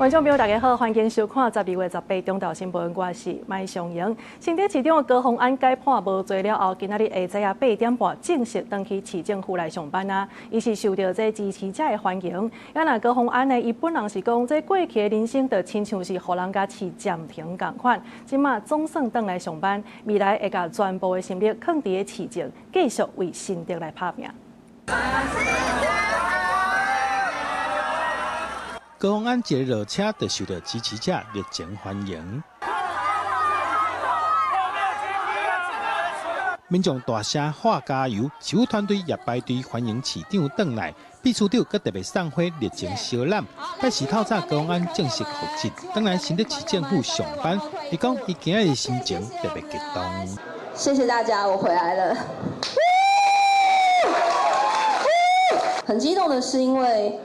觀眾朋友，大家好，歡迎收看12月18中晝新聞，我是麥尚瑩。新竹市長高虹安改判無罪了後，今仔日下晝8點半正式轉去市政府來上班啊！伊是受著這支持者的歡迎。啊，若高虹安呢，伊本人是講，這過去的人生就親像是予人共設暫停仝款，這馬總算轉來上班，未來會共全部的心力囥佇咧市政，繼續為新竹來拍拼。高虹安一落車就受到支持者熱情歡迎，民眾大聲喊加油，市府團隊也排隊歡迎市長轉來。秘書長閣特別送花熱情相攬。拜四透早，高虹安正式復職，轉來新竹市政府上班。伊講，伊今仔日心情特別激動。謝謝大家，我回來了。很激動的是，因為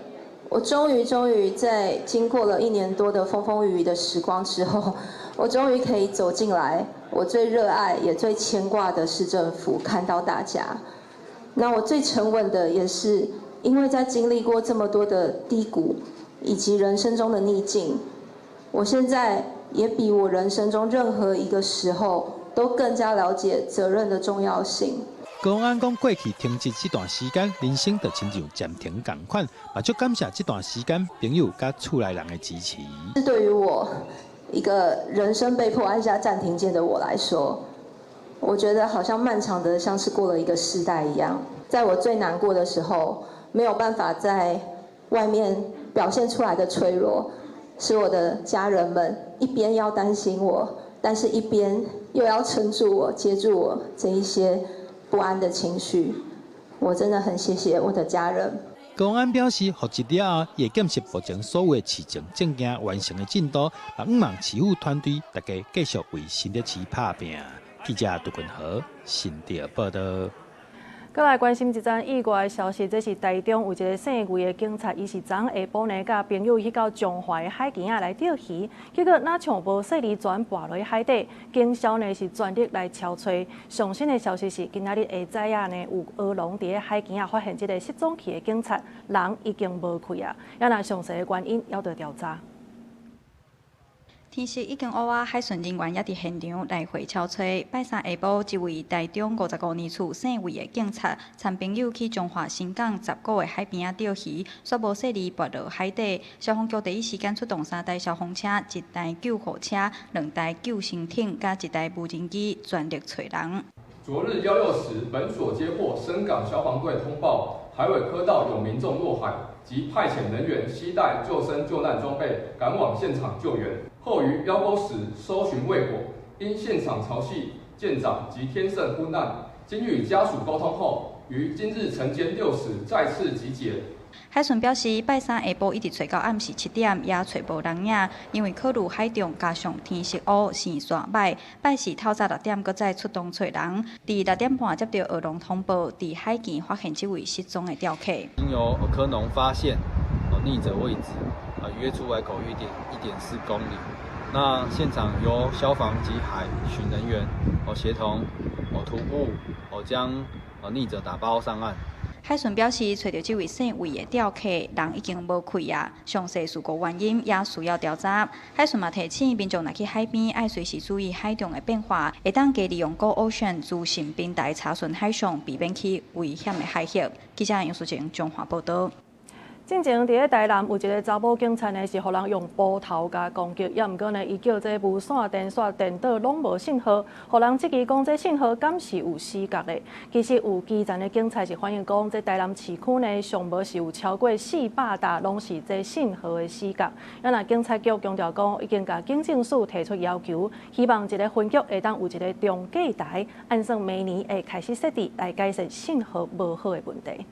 我終於終於在經過了一年多的風風雨雨的時光之後，我終於可以走進來我最熱愛也最牽掛的市政府，看到大家。那我最沉穩的也是，因為在經歷過這麼多的低谷以及人生中的逆境，我現在也比我人生中任何一個時候都更加了解責任的重要性。高虹安講，過去停職這段時間，人生就親像暫停仝款，嘛足感謝這段時間朋友佮厝內人的支持。對於我一個人生被迫按下暫停鍵的我來說，我覺得好像漫長的像是過了一個世代一樣。在我最難過的時候，沒有辦法在外面表現出來的脆弱，是我的家人們一邊要擔心我，但是一邊又要撐住我、接住我這一些不安的情緒，我真的很謝謝我的家人。高虹安表示，復職了後，會檢視目前所有的市政證件完成的進度，也向望市府團隊大家繼續為新竹市拍拚。記者杜君和新竹報道。閣來關心一則意外的消息，這是台中有一个姓魏的警察，伊是昨下晡呢，佮朋友去到彰化的海墘仔來釣魚，結果若像無細膩船跋落海底，警消呢是全力來搜揣。上新的消息是，今仔日下早仔呢，有蚵農佇咧海墘仔發現這个失蹤去的警察，人已經無氣啊，猶若詳細的原因猶佇調查。天色已經烏啊，海巡人員也佇現場來回搜揣。拜三下晡，一位台中55年次姓魏的警察，參朋友去彰化伸港十股的海邊仔釣魚，煞無細膩跋落海底。消防局第一時間出動三台消防車、一台救護車、兩台救生艇，佮一台無人機，全力揣人。昨日16時，本所接獲伸港消防隊通報，海尾科道有民眾落海，即派遣人員攜帶救生救難裝備趕往現場救援。後於邀溝時搜尋未果，因現場潮汐漸漲及天色昏暗，經與家屬溝通後，於今日晨間6時再次集結。海巡表示，拜三下晡一直揣到暗時7點，也揣無人影，因為考慮海況加上天色烏、線線䆀，拜四透早6點閣再出動揣人。佇6點半接著蚵農通報，佇海墘發現這位失蹤的釣客。經由蚵農發現溺者位置，約出海口1.4公里。那現場由消防及海巡人員協同徒步將溺者打包上岸。海巡表示，揣著這位姓魏的釣客，人已經無氣啊，詳細事故原因也需要調查。海巡嘛提醒民眾，若去海邊，愛隨時注意海況的變化，會當加利用 GoOcean 資訊平台查詢海象，避免去危險的海域。記者楊淑靜彰化報導。進前佇咧台南有一个查某警察呢，是予人用斧頭共攻擊，猶毋過呢，伊叫這無線電煞顛倒攏無信號，予人質疑講這信號敢是有死角的。其實有基層的警察是反映講，這台南市區呢，上無是有超過400搭攏是這信號的死角。啊，若警察局強調講，已經共警政署提出要求，希望一个分局會當有一个中繼台，按算明年會開始設置來改善信號無好的問題。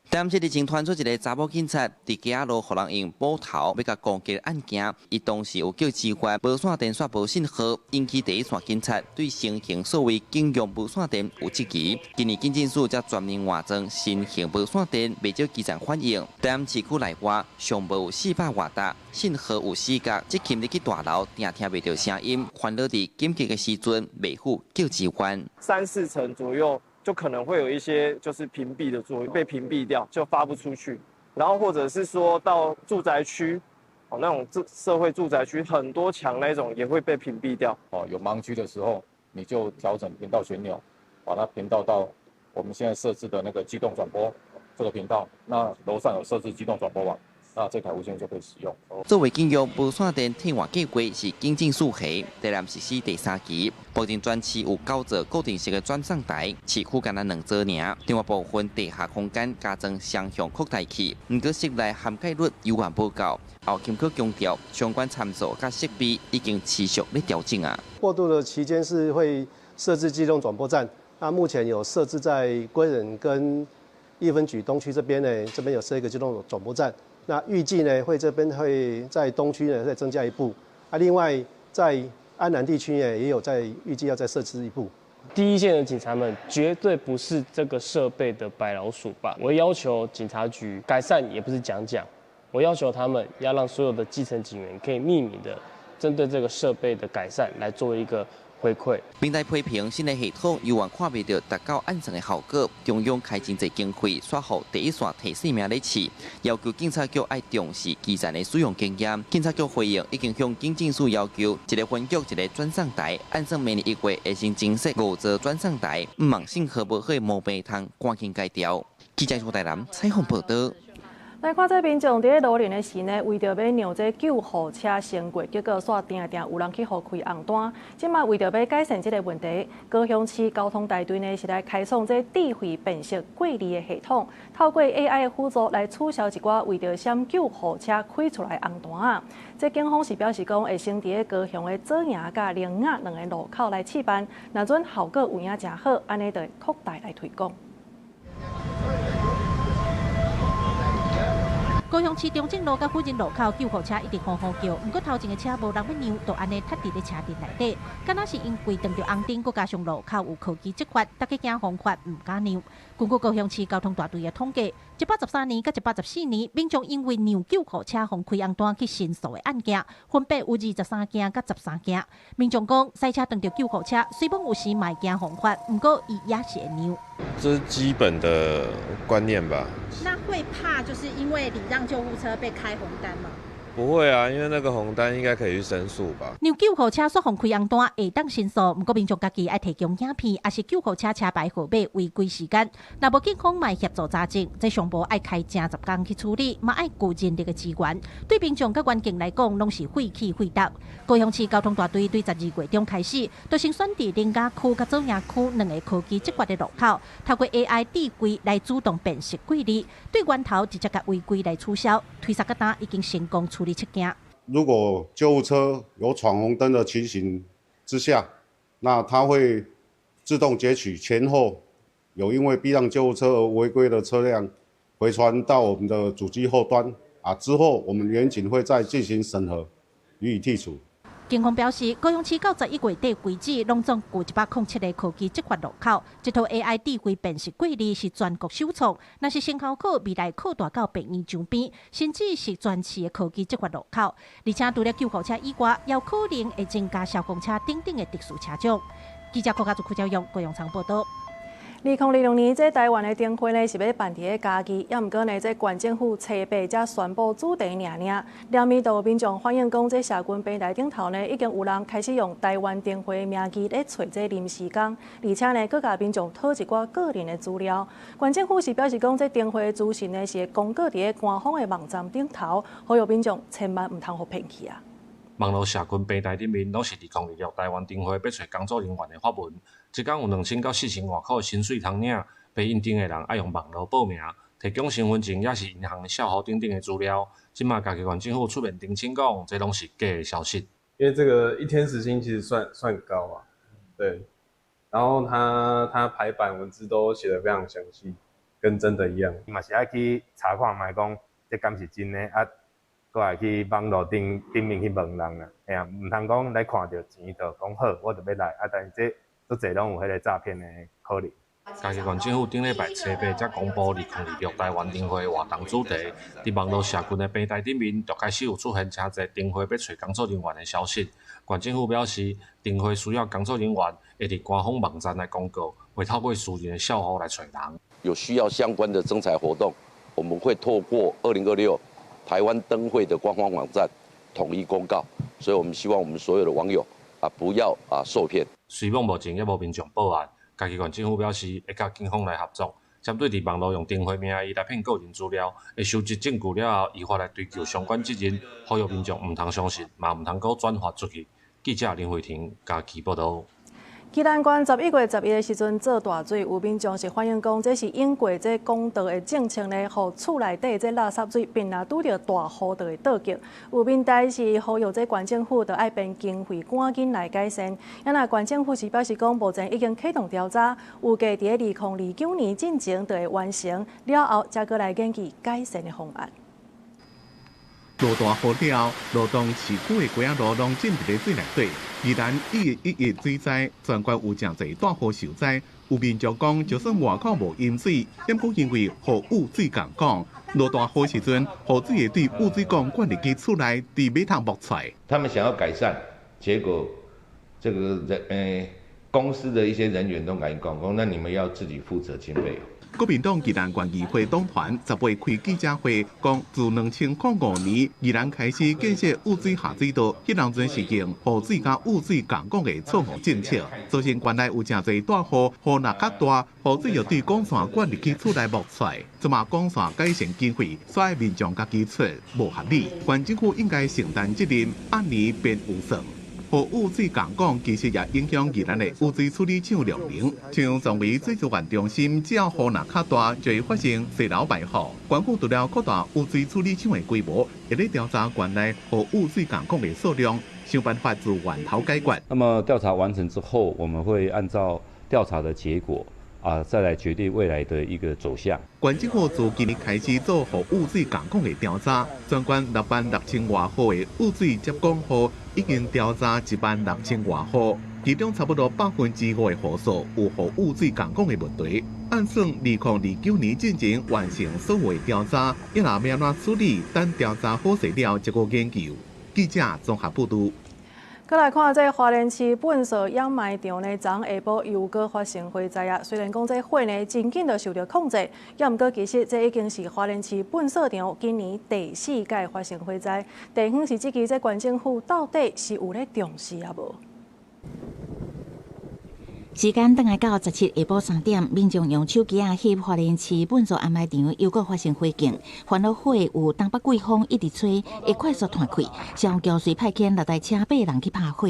台南市日前傳出一个查某警察佇街仔路，予人用斧頭欲共攻擊案件。伊當時有叫支援無線電煞無信號，引起第一線警察對新型所謂警用無線電有質疑。今年警政署才全面換裝新型無線電，袂少基層反映。台南市區內外上無有400外搭信號有死角，這琴日去大樓定聽袂著聲音，煩惱佇緊急的時陣袂赴叫支援。三四層左右，就可能會有一些就是屏蔽的作用，被屏蔽掉就發不出去。然後或者是說到住宅區，哦，那種社會住宅區很多牆那種也會被屏蔽掉。哦，有盲區的時候，你就調整頻道旋鈕，把它頻道到我們現在設置的那個機動轉播這個頻道。那樓上有設置機動轉播網，那這台無線就可以使用。作為警用無線電替換計劃是警政署下台南實施第三期，目前全市有九座固定式的轉送台，市區干焦兩座爾，另外部分地下空間加裝雙向擴大器，毋過室內涵蓋率猶原無夠。後勤局強調，相關參數佮設備已經持續咧調整啊。過渡的期間是會設置機動轉播站，那目前有設置在歸仁跟一分局東區這邊呢，這邊有設一個機動轉播站。那預計呢，會這邊會在東區呢再增加一部，啊，另外在安南地區呢也有在預計要再設置一部。第一線的警察們絕對不是這個設備的白老鼠吧？我要求警察局改善，也不是講講，我要求他們要讓所有的基層警員可以匿名的針對這個設備的改善來做一個回饋。平台批評新的系統猶原看袂著達到按算的效果，中央開真濟經費，煞予第一線提性命咧試，要求警察局愛重視基層的使用經驗。警察局回應已經向警政署要求，一個分局一個轉送台，按算明年1月會先增設五座轉送台，毋望信號無好的毛病通趕緊改掉。記者台南採訪報道。來看這民眾佇咧羅林的時呢，為著欲讓這救護車先過，結果煞定定有人去予開紅單。這馬為著欲改善這个問題，高雄市交通大隊呢是來開創這智慧辨識過濾的系統，透過 AI 的輔助來取消一寡為著閃救護車開出來紅單啊。這警方是表示講，會先佇咧高雄的左營佮苓雅兩个路口來試辦，若準效果有影誠好，按呢就會擴大來推廣。高雄市中正路佮輔仁路口救護車一直呼呼叫，毋過頭前的車無人欲讓，就按呢塞佇咧車陣內底。敢若是因為撞著紅燈，閣加上路口有科技執法，大家驚予罰，毋敢讓。根據高雄市交通大隊的統計，113年佮114年，民眾因為讓救護車予開紅單去申訴的案件，分別有23件佮13件。民眾講，賽車撞著救護車，雖罔有時嘛會驚予罰，毋過伊也是會讓。這是基本的觀念吧。那會怕就是因為禮讓救護車被開紅單嗎？不會啊，因為那個紅單應該可以去申訴吧。讓救護車煞予開紅單會當申訴，毋過民眾家己愛提供影片，抑是救護車車牌號碼違規時間。若無警方嘛會協助查證，這上無愛開成十工去處理，嘛愛顧人力的資源。對民眾佮環境來講，攏是費氣費力。高雄市交通大隊對12月中開始，就先選佇苓雅區佮左營區兩个科技執法的路口，透過 AI 智慧來主動辨識過濾，對源頭直接共違規來取消。推捒到今已經成功處理七件。如果救護車有闖紅燈的情形之下，那它會自動截取前後有因為避讓救護車而違規的車輛，回傳到我們的主機後端啊，之後我們員警會再進行審核，予以剔除。警方表示，高雄市到11月底為止，攏總有107個科技執法路口，這套 AI 智慧辨識過濾是全國首創。若是成效好，未來擴大到病院周邊，甚至是全市的科技執法路口。而且除了救護車以外，也有可能會增加消防車等等的特殊車種。記者郭家竹、柯昭勇、高雄場報道。2026年，這台灣的燈會呢是欲辦佇咧嘉義，猶毋過呢，這縣政府初八才宣布主題爾爾，連面就有民眾反映講，這社群平台頂頭呢已經有人開始用台灣燈會的名義咧揣這臨時工，而且呢，閣共民眾討一寡個人的資料。縣政府是表示講，這燈會的資訊呢是會公告佇咧官方的網站頂頭，呼籲民眾千萬毋通予騙去啊！網路社群平台頂面攏是2026台灣燈會欲揣工作人員的發文，一工有2000到4000外箍的薪水通領，被應徵的人愛用網路報名，提供身份證抑是銀行帳戶等等的資料。這馬嘉義縣政府出面澄清講，這攏是假的消息。因為這個一天時薪其實算高啊，對。然後他排版文字都寫得非常詳細，跟真的一樣。嘛是愛去查看覓講，這敢是真的啊？閣來去網路頂頂面去問人啊，嘿啊，毋通講來看著錢就講好，我就欲來啊。但是這足濟攏有彼個詐騙的可能。嘉義縣政府頂禮拜初八才公布2026台灣燈會活動主題，佇網路社群的平台頂面，就開始有出現誠濟燈會欲揣工作人員的消息。縣政府表示，燈會需要工作人員會佇官方網站來公告，袂透過私人的帳戶來揣人。有需要相關的徵才活動，我們會透過2026。台灣燈會的官方網站統一公告，所以我們希望我們所有的網友啊，不要啊受騙。雖罔目前猶無民眾報案，嘉義縣政府表示會佮警方來合作，針對佇網路用燈會名義來騙個人資料，會收集證據了後，依法來追究相關責任。呼籲民眾毋通相信，嘛毋通閣轉發出去。記者林慧婷嘉義報導。宜蘭縣11月11的時陣做大水，有民眾是反映講，這是因過這公道的政策呢，予厝內底這垃圾水變若拄著大雨就會倒激。有民代是呼籲這縣政府著愛編經費趕緊來改善。啊若縣政府是表示講，目前已經啟動調查，預計佇2029年進前就會完成，了後才閣來研究改善的方案。落大雨了，羅東市區的街仔路攏浸佇咧水內底。宜蘭1月1日水災，全縣有誠濟大雨受災。有民眾講，就算外口無淹水，毋過因為雨污水共管，落大雨時陣，雨水會對污水管灌入去厝內，佇馬桶冒出來。他們想要改善，結果這個人公司的一些人員都共伊講，講那你們要自己負責經費。國民黨宜蘭縣議會黨團10月開記者會，講自2005年宜蘭開始建設污水下水道，彼當陣是用雨水佮污水共管的錯誤政策，造成縣內有誠濟大雨，雨若較大，雨水就對管線灌入去厝內冒出來。這馬管線改善經費，煞愛民眾家己出，無合理。縣政府應該承擔責任，按年編預算。雨污水共管其實也影響宜蘭的污水處理廠量能，像松圍水資源中心，只要雨若較大，就會發生水流排放。縣府除了擴大污水處理廠的規模，也咧調查縣內雨污水共管的數量，想辦法自源頭解決。那麼調查完成之後，我們會按照調查的結果啊，再來決定未來的一個走向。縣政府自今年開始做雨污水共管的調查，全縣6萬6千外戶的污水接管戶已經調查1萬6千外戶，其中差不多5%的戶數有雨污水共管的問題。按算2029年進前完成所有的調查，伊若欲按怎處理，等調查好勢了，才閣研究。記者綜合報導。閣來看這花蓮市糞埽掩埋場呢，昨下晡又閣發生火災啊！雖然講這火呢真緊就受著控制，猶毋過其實這已經是花蓮市糞埽場今年第四擺發生火災。地方是質疑這縣政府到底是有咧重視抑無？時間轉來到17下晡3點，民眾用手機仔翕花蓮市糞埽掩埋場又閣發生火警，煩惱火有東北季風一直吹，會快速湠開。消防局遂派遣六台車八人去拍火。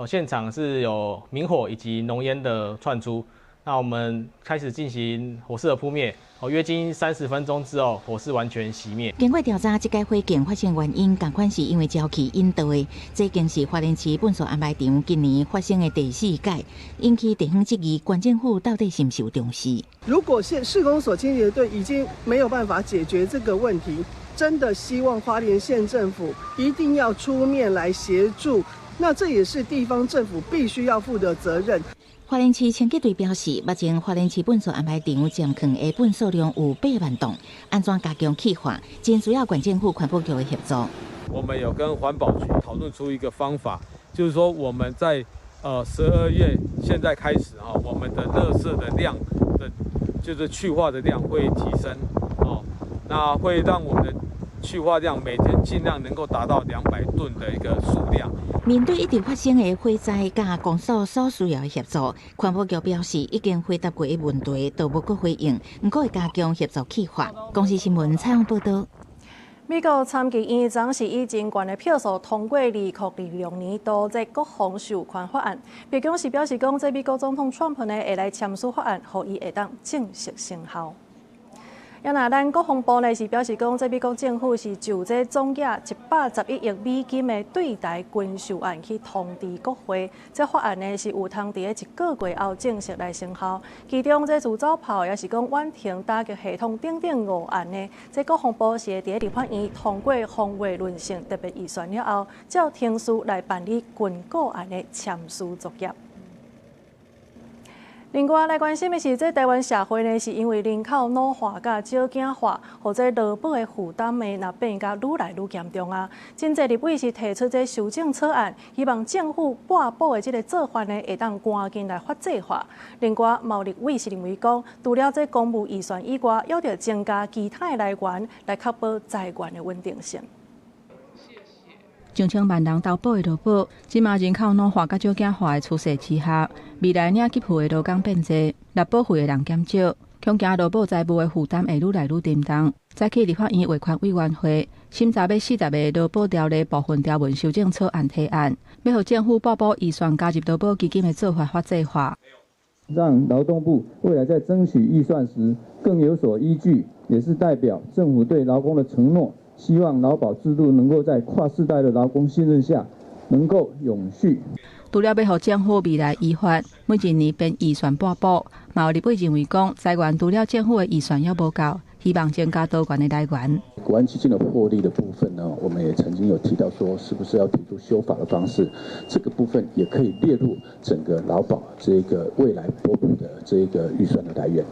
現場是有明火以及濃煙的竄出，那我們開始進行火勢的撲滅。約經30分鐘之後，火勢完全熄滅。經過調查，這擺火警發生原因，仝款是因為焦氣引導的。這已經是花蓮市糞埽掩埋場今年發生的第四擺，引起地方質疑，縣政府到底是毋是有重視？如果縣市公所清潔隊已經沒有辦法解決這個問題，真的希望花蓮縣政府一定要出面來協助。那這也是地方政府必須要負的責任。花蓮市清潔隊表示，目前花蓮市糞埽掩埋場暫囥的糞埽量有8萬噸，按怎加強去化，真需要縣政府環保局的協助。我們有跟環保局討論出一個方法，就是說我們在12月現在開始哈，我們的垃圾的量的，就是去化的量會提升哦，那會讓我們的去化量每天盡量能夠達到200噸的一個數量。面對一直發生的火災，佮公所所需要的協助，環保局表示已經回答過的問題，都無閣回應，毋過會加強協助去化。公視新聞採訪報導。美國參議院昨是以真懸的票數通過2026年度這國防授權法案。白宮是表示講，這美國總統川普呢會來簽署法案，予伊會當正式生效。啊若咱國防部呢是表示講，這美國政府是就這總額111億美金的對台軍售案去通知國會。這法案呢是有通佇一個月後正式來生效。其中這自走炮抑是講遠程打擊系統等等五案呢，這國防部是會佇立法院通過防衛論性特別預算了後，照程序來辦理軍購案的簽署作業。另外來關心的是，這台灣社會呢，是因為人口老化佮少子化，予這勞保的負擔呢，若變甲愈來愈嚴重啊。真濟立委是提出這修正草案，希望政府撥補的這个做法呢，會當趕緊來法制化。另外，嘛有立委是認為講，除了這公務預算以外，猶著增加其他的來源，來確保財源的穩定性。上千萬人投保的勞保，這馬人口老化佮少子化的趨勢之下，未來領給付的勞工變濟，納保費的人減少，恐驚勞保財務的負擔會愈來愈沉重。早起立法院衛權委員會審查欲40個勞保條例部分條文修正草案提案，欲予政府撥補預算加入勞保基金的做法法制化，讓勞動部未來在爭取預算時更有所依據，也是代表政府對勞工的承諾。希望勞保制度能夠在跨世代的勞工信任下，能夠永續。除了欲予政府未來依法每一年編預算撥補，嘛有立委認為講，財源除了政府的預算猶無夠，希望增加多元的來源。國安基金的獲利的部分呢，我們也曾經有提到說，是不是要提出修法的方式？這個部分也可以列入整個勞保這個未來撥補的這個預算的來源。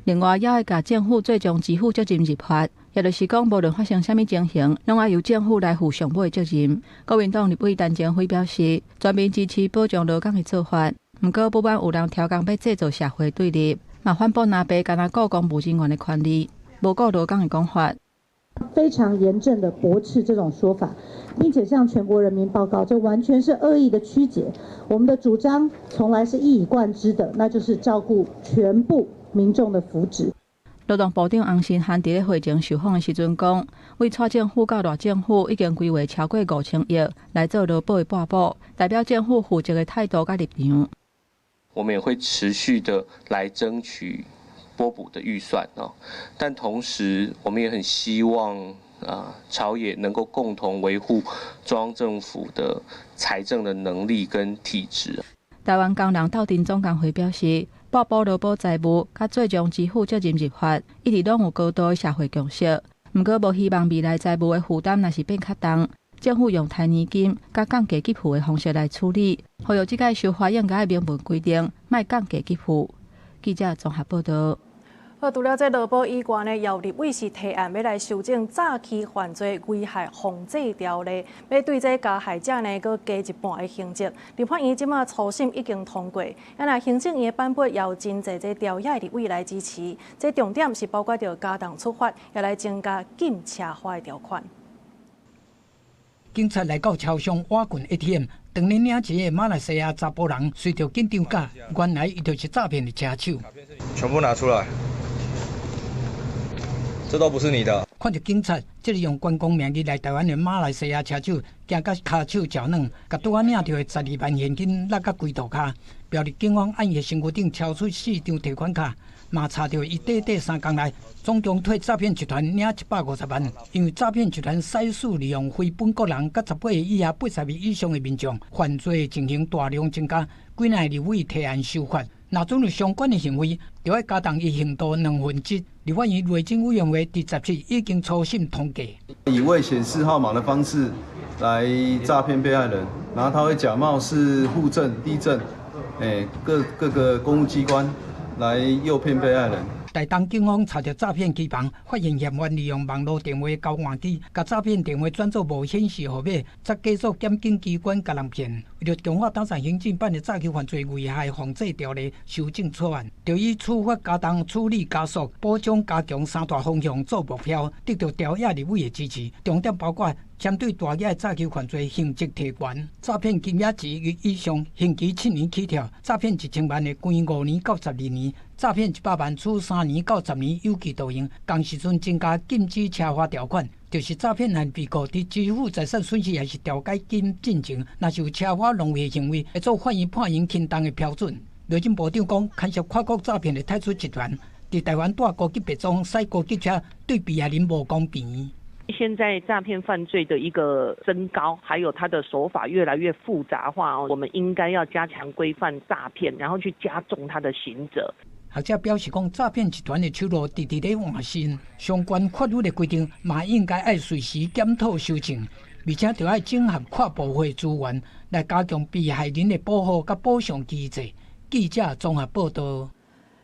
另外，也會共政府最終支付責任入法，也就是講，無論發生啥物情形，攏愛由政府來負上尾責任。國民黨立委陳晴輝表示，全面支持保障勞工的做法，毋過不滿有人刁工欲製造社會對立，嘛反駁藍白干焦顧公務人員的權利，無顧勞工的講法。非常嚴正的駁斥這種說法，並且向全國人民報告，這完全是惡意的曲解。我們的主張從來是一以貫之的，那就是照顧全部民眾的福祉。勞動部長洪申翰佇咧會前受訪的時陣講，對蔡政府到賴政府已經規劃超過5000億來做勞保的撥補，代表政府負責的態度佮立場。我們也會持續的來爭取撥補的預算哦，但同時我們也很希望啊，朝野能夠共同維護中央政府的財政的能力跟體質。台灣工人鬥陣總工會表示，撥補勞保財務佮最終支付責任入法，一直攏有高度的社會共識。毋過，無希望未來財務的負擔若是變較重，政府用台年金佮降低給付的方式來處理。呼籲這屆修法應該明文規定，莫降低給付。記者綜合報道。好，除了這勞保以外呢，有立委是提案欲來修正詐欺犯罪危害防制條例，欲對這加害者呢，閣加一半的刑責。立法院這馬初審已經通過，啊，若行政院的版本也有真濟這朝野立委來支持。這重點是包括著加重處罰，也來增加禁車花的條款。警察來到超商挖滾 ATM，當咧領錢的馬來西亞查埔人隨著緊張感，原來伊就是詐騙的車手。全部拿出來。這都不是你的。看著警察，這个用觀光名義來台灣的馬來西亞車手，驚甲跤手腳軟，共拄仔領著的12萬現金落甲規塗跤。苗栗警方按伊身軀頂抄出4張提款卡，嘛查著伊短短3工內，總共替詐騙集團領150萬。因為詐騙集團採取利用非本國人佮18歲以下、80歲以上的民眾犯罪情形大量增加，幾若立委提案修法。若准有相關的行為，就愛加重伊刑度1/2。立法院內政委員會佇17已經初審通過。以未顯示號碼的方式來詐騙被害人，然後他會假冒是戶政、地政，各個公務機關來誘騙被害人。台東警方查著詐騙機房，發現嫌犯利用網路電話交換機，共詐騙電話轉做無顯示號碼，才假做檢警機關共人騙。為著強化當前刑警辦的詐欺犯罪危害防制條例修正草案，就以處罰加重、處理加速、保障加強三大方向做目標，得到朝野立委的支持。重點包括針對大額的詐欺犯罪刑責提懸，詐騙金額1億以上刑期7年起跳，詐騙1000萬的關5年到12年，詐騙100萬處3年到10年有期徒刑。仝時陣增加禁止車花條款，就是詐騙案被告佇支付財產損失抑是調解金進前，若是有車花浪費行為，會做法院判刑輕重的標準。內政部長講，牽涉跨國詐騙的泰出集團，佇台灣帶高級白裝、駛高級車，對被害人無公平。現在詐騙犯罪的一個增高，還有他的手法越來越複雜化哦，我們應該要加強規範詐騙，然後去加重他的刑責。學者表示講，詐騙集團的手路直直咧換新，相關法律的規定嘛應該愛隨時檢討修正，而且著愛整合跨部會資源來加強被害人的保護佮補償機制。記者綜合報道。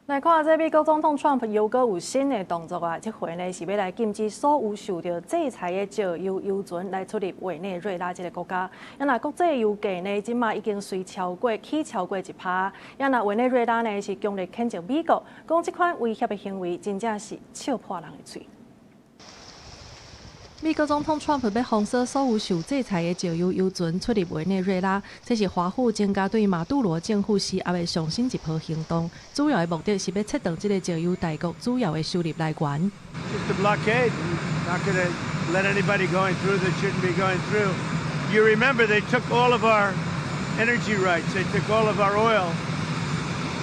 來看這美國總統川普又閣有新的動作啊！這回呢是欲來禁止所有受著制裁的石油油船來出入委內瑞拉這個國家。啊，若國際油價呢，這馬已經隨超過起超過1%。啊，若委內瑞拉呢是強烈譴責美國，講這款威脅的行為真正是笑破人的喙。美國總統川普欲封鎖所有受制裁的石油油船出入委內瑞拉，這是華府增加對馬杜羅政府施壓的上新一波行動。主要的目的是欲切斷這个石油大國主要的收入來源。 Just a blockade, not going to let anybody going through that shouldn't be going through. You remember they took all of our energy rights, they took all of our oil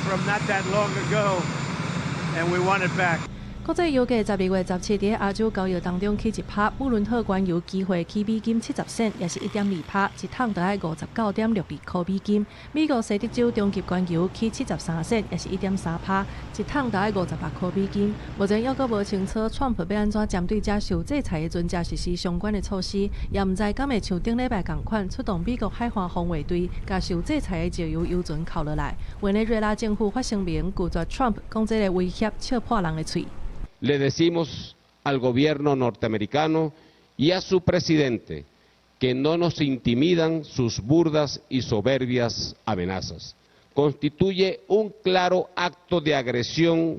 from not that long ago, and we want it back. 國際油價12月17佇亞洲交易當中起1趴，布倫特原油期貨起美金70仙，也是1.2趴，一桶著愛59.62箍美金。美國西德州中級原油起73仙，也是1.3趴，一桶著愛58箍美金。目前猶閣無清楚，川普欲按怎針對這受制裁的船隻實施相關的措施，也毋知敢會像頂禮拜仝款出動美國海岸防衛隊，共受制裁的石油油船扣落來。委內瑞拉政府發聲明拒絕川普講這个威脅笑破人的喙。 Le decimos al gobierno norteamericano y a su presidente que no nos intimidan sus burdas y soberbias amenazas. Constituye un claro acto de agresión.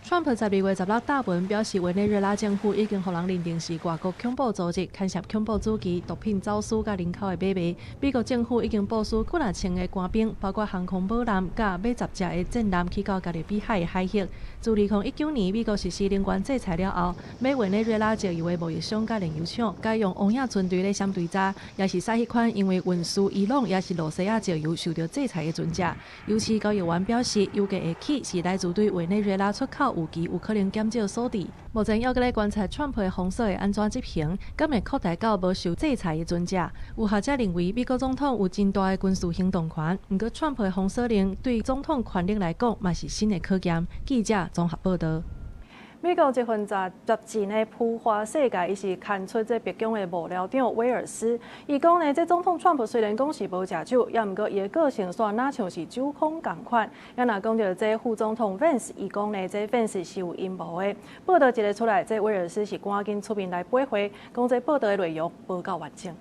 川普12月16貼文表示，委內瑞拉政府已經予人認定是外國恐怖組織，牽涉恐怖主義、毒品走私佮人口的買賣。美國政府已經部署幾若千个官兵，包括航空母艦佮馬10隻的戰艦去到加勒比海的海域。自2019年美國實施能源制裁了後，買委內瑞拉石油的貿易商佮煉油廠，改用王影船隊咧閃追查，也是駛彼款因為運輸伊朗抑是露西亞石油受著制裁的船隻。油市交易員表示，油價會起是來自對委內瑞拉出口預期有可能減少所致。目前猶閣咧觀察川普的封鎖會按怎執行，敢會擴大到無受制裁的船隻。有學者認為，美國總統有真大的軍事行動權，毋過川普的封鎖令對總統權力來講，嘛是新的考驗。記者綜合報導。美國這份雜雜誌呢，浮華世界，伊是刊出這白宮的幕僚長威爾斯，伊講呢，這總統川普雖然講是無食酒，也毋過伊的個性煞若像是酒空仝款。也若講著這副總統 Vance，伊講呢，這 Vance 是有陰謀的。報道一个出來，這威爾斯是趕緊出面來駁回，講這報道的內容無夠完整。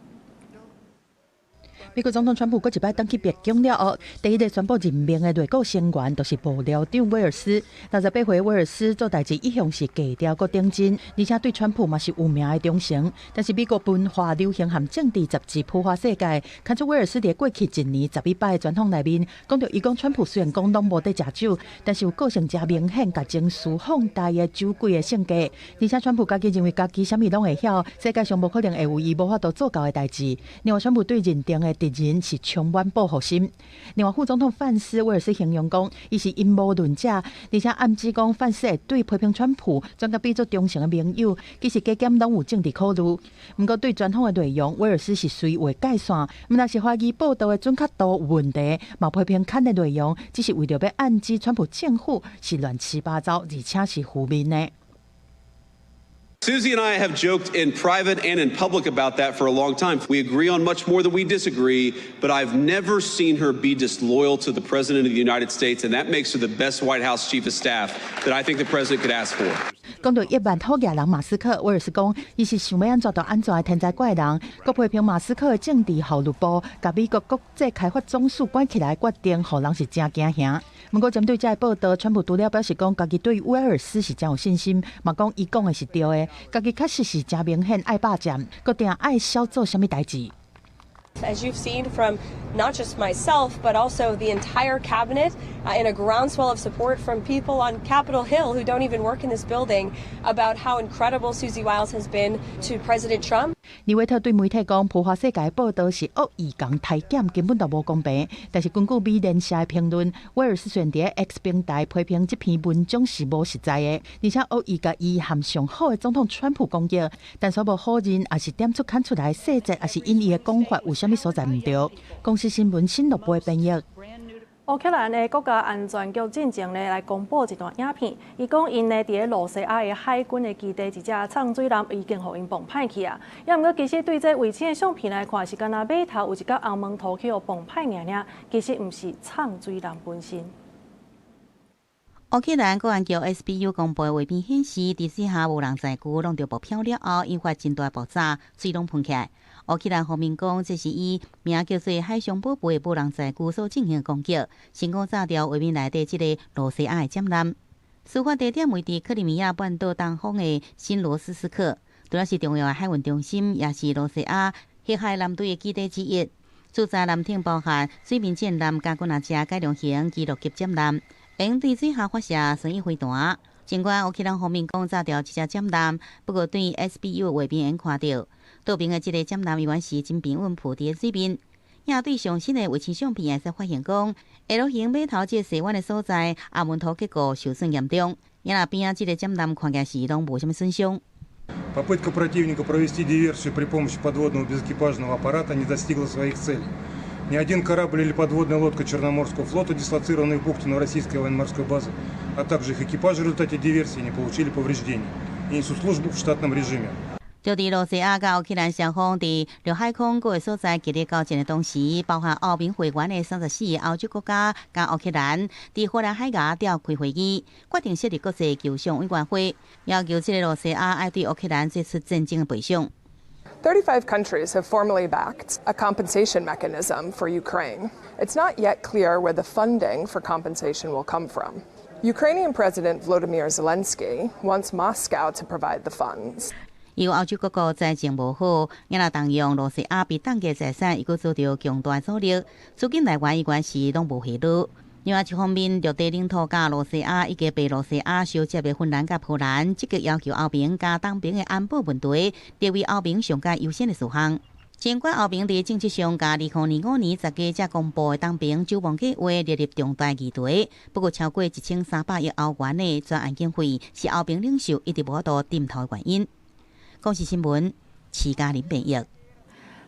美國總統川普閣一擺轉去白宮了後，第一个宣布任命的內閣成員就是幕僚長威爾斯。68歲威爾斯做代誌一向是低調閣認真，而且對川普嘛是有名的忠誠。但是美國文化流行和政治雜誌《浮華世界》刊出威爾斯佇過去一年12擺的專訪內面，講著伊講川普雖然講攏無佇食酒，但是有個性誠明顯，共情緒放大的酒鬼的性格。而且川普家己認為家己啥物攏會曉，世界上無可能會有伊無法度做到的代誌。另外，川普對認定的敵人是充滿報復心。另外，副總統范斯威爾斯形容講，伊是陰謀論者，而且暗指講范斯會對批評川普，轉共變做忠誠的盟友，其實加減攏有政治考慮。毋過對專訪的內容，威爾斯是隨劃界線，毋但是懷疑報道的準確度有問題，嘛批評刊的內容只是為著欲暗指川普政府是亂七八糟，而且是負面的。 Susie and I have joked in private and in public about that for a long time. We agree on much more than we disagree, but I've never seen her be disloyal to the President of the United States, and that makes her the best White House Chief of Staff that I think the President could ask for. 講著億萬討厭人馬斯克，威爾斯講，伊是想欲按怎就按怎的天才怪人，閣批評馬斯克的政治效率部，共美國國際開發總署關起來決定，予人是誠驚嚇。毋過針對這个報道，川普除了表示講，家己對威爾斯是誠有信心，嘛講伊講的是對的，家己確實是誠明顯愛霸佔，閣定愛少做啥物代誌。 As you've seen from not just myself, but also the entire cabinet, and a groundswell of support from people on Capitol Hill who don't even work in this building about how incredible Susie Wiles has been to President Trump. 李維特對媒體講，浮華世界報道是惡意共抬減，根本就無公平。但是根據美聯社的評論，威爾斯雖然佇 X 平台批評這篇文章是無實在的，而且惡意共伊和上好的總統川普攻擊，但煞無否認，抑是點出刊出來細節，抑是引伊的講法有啥物所在毋對。公視新聞新樂部的編譯。烏克蘭的國家安全局進前呢來公布一段影片，伊講𪜶呢佇咧露西亞的海軍的基地一隻藏水艦已經予𪜶磅歹去啊！猶毋過其實對這衛星的相片來看，是敢若碼頭有一角紅毛塗去予磅歹爾爾，其實毋是藏水艦本身。烏克蘭國安局 SBU 公布的畫面顯示，佇水下無人載具弄著爆飄了後，引發真大爆炸，水攏噴起來。烏克蘭方面講，這是以名叫做海上寶貝的無人載具所進行的攻擊，成功炸掉畫面內底這个羅西亞的艦艦。事發地點位佇克里米亞半島東方的新羅斯斯克，除了是重要的海運中心，也是羅西亞黑海艦隊的基地之一。主戰艦艇包含水面戰艦、佮幾若隻改良型基洛級艦艦，會對水下發射巡弋飛彈。儘管烏克蘭方面講炸掉這隻艦艦，不過對 SBU 畫面看著，倒爿的這个艦艦猶原是真平穩浮佇水面。也對上新的衛星相片會使發現講，L 型碼頭這个細灣的所在，阿門塗結構受損嚴重。也若邊仔這个艦艦看起來是攏無啥物損傷。 Попытка противника провести диверсию при помощи подводного безэкипажного аппарата не достигла своих целей. Ни один корабль или подводная лодка Черноморского флота, дислоцированные в бухте Новороссийской военно-морской базы, а также их экипажи в результате диверсии не получили повреждений и несут службу в штатном режиме. 就佇羅西亞佮烏克蘭雙方佇綠海空各个所在激烈交戰的同時，包含歐盟會員的34个歐洲國家佮烏克蘭，佇荷蘭海牙召開會議，決定設立國際求償委員會，要求這个羅西亞愛對烏克蘭做出戰爭的賠償。 35 countries have formally backed a compensation mechanism for Ukraine. It's not yet clear where the funding for compensation will come from. Ukrainian President Volodymyr Zelensky wants Moscow to provide the funds. 由歐洲各國財政無好，也若動用羅西亞被凍結財產，又閣遭著強大阻力，資金來源依然是攏無下落。另外一方面，陸地領土佮羅西亞以及白羅西亞相接的芬蘭佮波蘭，積極要求歐盟共東盟的安保問題列為歐盟上蓋優先的事項。儘管歐盟佇政策上共2025年10月才公布的東盟展望計畫列入重大議題，不過超過1300億歐元的專案經費是歐盟領袖一直無法度點頭的原因。公視新聞，徐嘉玲編譯。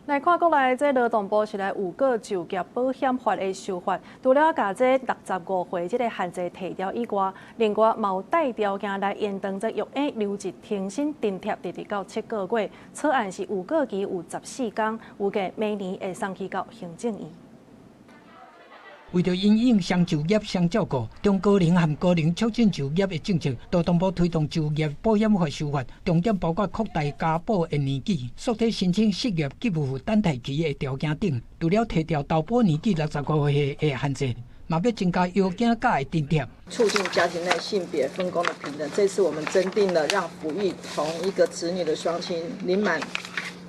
來看國內這勞動部是來預告就業保險法的修法，除了共這65歲這个限制提掉以外，另外嘛有帶條件來延長這育嬰留職停薪津貼，直直到7個月。草案是預告期有14工，預計明年會送去到行政院。為著因應雙就業、雙照顧，中高齡和高齡促進就業的政策，勞動部推動就業保險法修法，重點包括擴大加保的年紀、縮短申請失業給付等待期的條件等。除了提調投保年紀65歲的限制，嘛欲增加藥檢假的津貼，促進家庭內性別分工的平等。這次我們增訂了讓撫育同一個子女的雙親領滿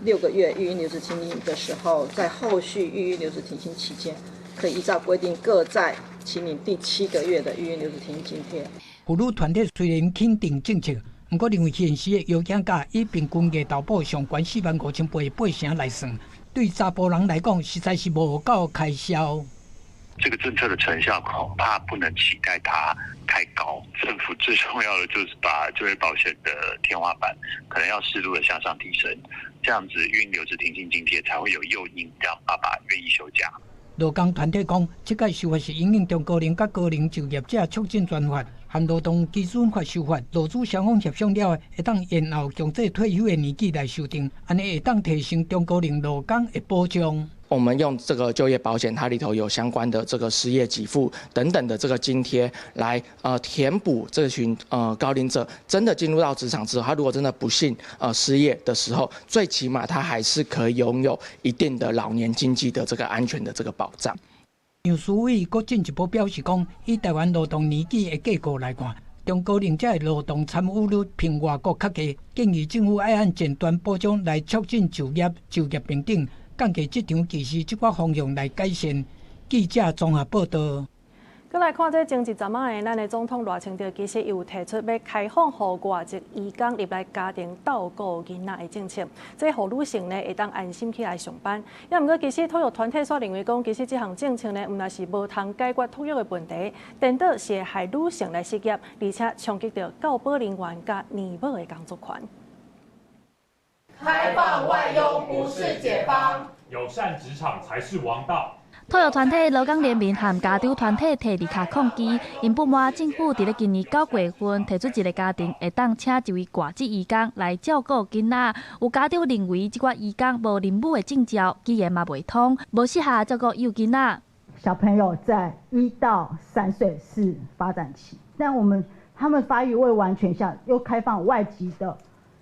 6個月育嬰留職停薪的時候，在後續育嬰留職停薪期間，可以依照規定各再請領第七個月的育嬰留職停薪津貼。婦女團體雖然肯定政策，毋過認為現時的藥檢假以平均月投保上懸4萬5800來算，對查埔人來講實在是無夠開銷。這個政策的成效恐怕不能期待它太高。政府最重要的就是把就業保險的天花板可能要適度的向上提升，這樣子育嬰留職停薪津貼才會有誘因，讓爸爸願意休假。勞工團體講，這屆修法是因應中高齡佮高齡就業者促進專法和勞動基準法修法，勞資雙方協商了後，會當延後強制退休的年紀來修訂，按呢會當提升中高齡勞工的保障。我們用這個就業保險，它裡頭有相關的這個失業給付等等的這個津貼，來填補這群高齡者真的進入到職場之後，他如果真的不幸失業的時候，最起碼他還是可以擁有一定的老年經濟的這個安全的這個保障。楊書偉閣進一步表示講，以台灣勞動年紀的結構來看，中高齡者的勞動參與率比外國較低，建議政府愛按前端保障來促進就業、就業平等。降低職場歧視這寡方向來改善。記者綜合報導。閣來看這前一陣仔的咱的總統賴清德，其實伊有提出欲開放予外籍移工入來家庭鬥顧囡仔的政策，這予女性呢會當安心起來上班。猶毋過其實托育團體煞認為講，其實這項政策呢，毋但是無通解決托育的問題，顛倒是會害女性來失業，而且衝擊著教保人員佮年母的工作權。開放外傭不是解方，友善職場才是王道。托育團體勞工聯盟和家長團體提字卡抗議，𪜶不滿政府佇咧今年9月份提出一個家庭會當請一位外籍移工來照顧囡仔，有家長認為這寡移工無認母的證照，語言嘛袂通，無適合照顧幼囡仔。小朋友在1到3歲是發展期，但我們他們發育未完全下，又開放外籍的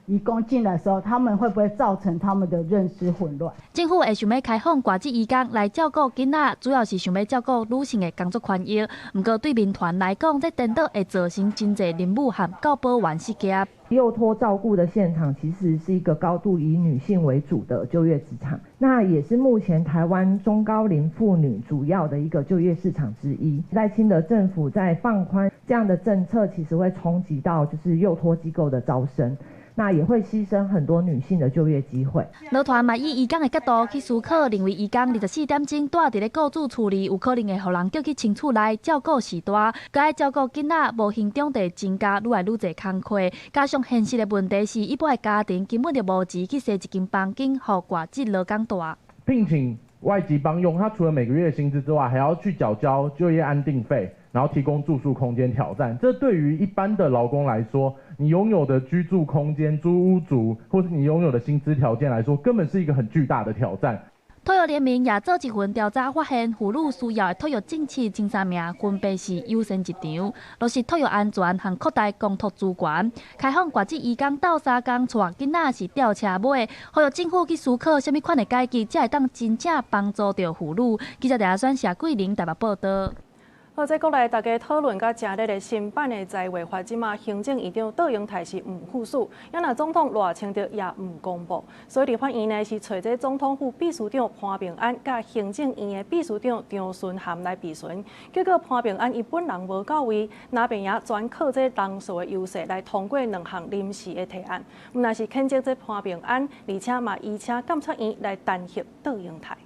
移工進來的時候，他們會不會造成他們的認知混亂？政府會想欲開放外籍移工來照顧囡仔，主要是想欲照顧女性的工作權益。毋過對民團來講，這顛倒會造成真濟認母和教保員失業。幼托照顧的現場其實是一個高度以女性為主的就業職場，那也是目前台灣中高齡婦女主要的一個就業市場之一。賴清德政府在放寬這樣的政策，其實會衝擊到就是幼托機構的招生。那也會犧牲很多女性的就業機會。勞團嘛以移工的角度去思考，認為移工24點鐘蹛佇咧雇主厝裡，有可能會予人叫去親厝內照顧序大，閣愛照顧囡仔，無形中會增加愈來愈濟工課。加上現實的問題是，一般的家庭根本就無錢去踅一間房間，予外籍勞工蹛。聘請外籍幫傭，他除了每個月薪資之外，還要去繳交就業安定費，然後提供住宿空間挑戰。這對於一般的勞工來說，你擁有的居住空間、租屋族，或是你擁有的薪資條件來說，根本是一個很巨大的挑戰。托育聯盟也做一份調查，發現婦女需要的托育政策前三名分別是優先入場、落實托育安全和擴大公托資源、開放外籍移工鬥相共帶囡仔是吊車尾，呼籲政府去思考啥物款的改革，才會當真正幫助著婦女。記者陳選謝桂玲台北報導。好，這國內大家討論甲誠熱的新版的財劃法，這馬行政院長卓榮泰是毋副使，也若總統賴清德也毋公布，所以立法院呢是揣這總統府秘書長潘孟安佮行政院的秘書長張惇涵來備詢，結果潘孟安伊本人無到位，那邊也全靠這人數的優勢來通過兩項臨時的提案，毋但是譴責這潘孟安，而且嘛移請監察院來彈劾卓榮泰。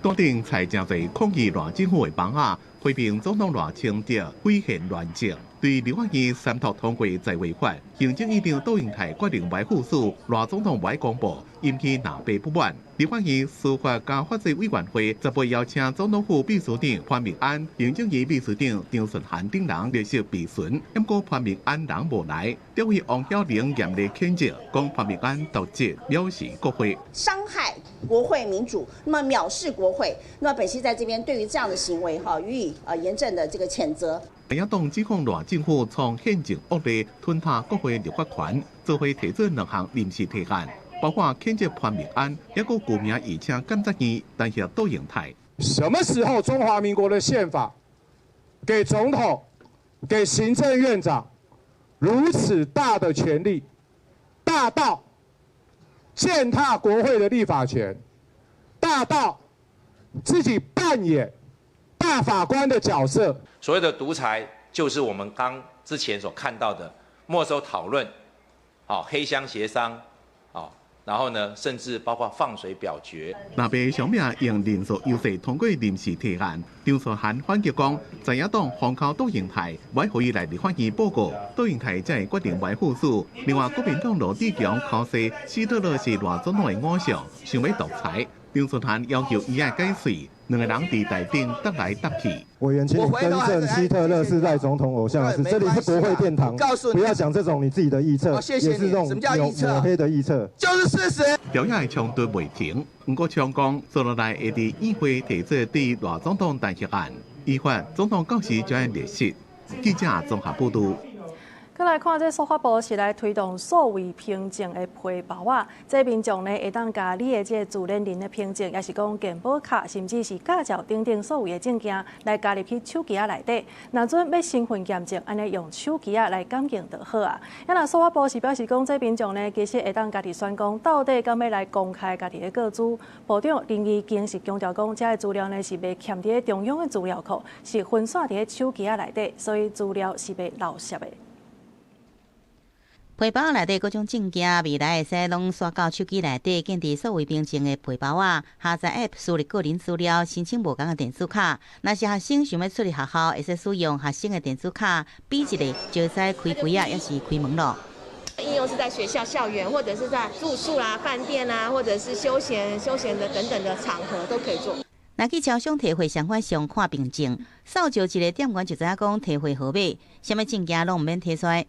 當頂蔡誠濟抗議賴政府的放仔，批評總統賴清德毀憲亂政。對立法院三讀通過財劃法，行政院長卓榮泰決定袂副使，賴總統袂公布，引起藍白不滿。立法院司法佮法制委員會18邀請總統府秘書長潘孟安、行政院秘書長張惇涵等人列席備詢，毋過潘孟安人無來，立委王曉玲嚴厲譴責，講潘孟安瀆職藐視國會，傷害國會民主，那麼藐視國會，那麼本席在這邊對於這樣的行為，哈，予以嚴正的這個譴責。在野黨指控賴政府創憲政惡例，吞吞國會立法權，做伙提出兩項臨時提案，包括譴責潘孟安，抑閣具名移請監察院彈劾卓榮泰。什麼時候中華民國的憲法給總統、給行政院長如此大的權力，大到踐踏國會的立法權，大到自己扮演大法官的角色？所謂的獨裁，就是我們剛之前所看到的沒收討論、黑箱協商，然後呢，甚至包括放水表決。藍白雙命用人數優勢通過臨時提案，張惇涵反擊講，在野黨封口卓榮泰，袂予伊來立法院報告，卓榮泰才會決定袂副使。另外，國民黨羅智強剾洗希特勒是賴總統的偶像，想欲獨裁。張惇涵要求伊愛解喙，兩个人佇台頂搭來搭去。委員，請你更正，希特勒是賴總統偶像，是這裡是國會殿堂，不要講這種你自己的臆測，也是這種抹黑的臆測，就是事實。朝野的衝突袂停，毋過強講，接落來會佇議會提出對賴總統彈劾案，依法總統到時將會列席。記者綜合報導。閣來看，這數發部是來推動數位憑證的皮包仔，這民眾呢會當共你的這個自聯人的憑證，抑是講健保卡，甚至是駕照等等所有的證件來加入去手機仔內底。若準欲身份驗證，按呢用手機仔來感應就好啊。啊若數發部是表示講，這民眾呢其實會當家己選講，到底敢欲來公開家己的個資。部長林宜敬是強調講，這个資料呢是袂徛佇中央的資料庫，是分散佇手機仔內底，所以資料是袂漏洩的。皮包內底各種證件，未來會使攏刷到手機內底，建置數位憑證的皮包仔，下載 App 輸入個人資料，申請無仝的電子卡。若是學生想欲出入學校，會使使用學生的電子卡，嗶一下就會使開櫃仔，抑是開門囉。應用是在學校校園，或者是在住宿啦、飯店啊，或者是休閒的等等的場合都可以做。若去超商提貨相款上看憑證，掃照一个店員就知影講提貨號碼，啥物證件攏毋免提出來，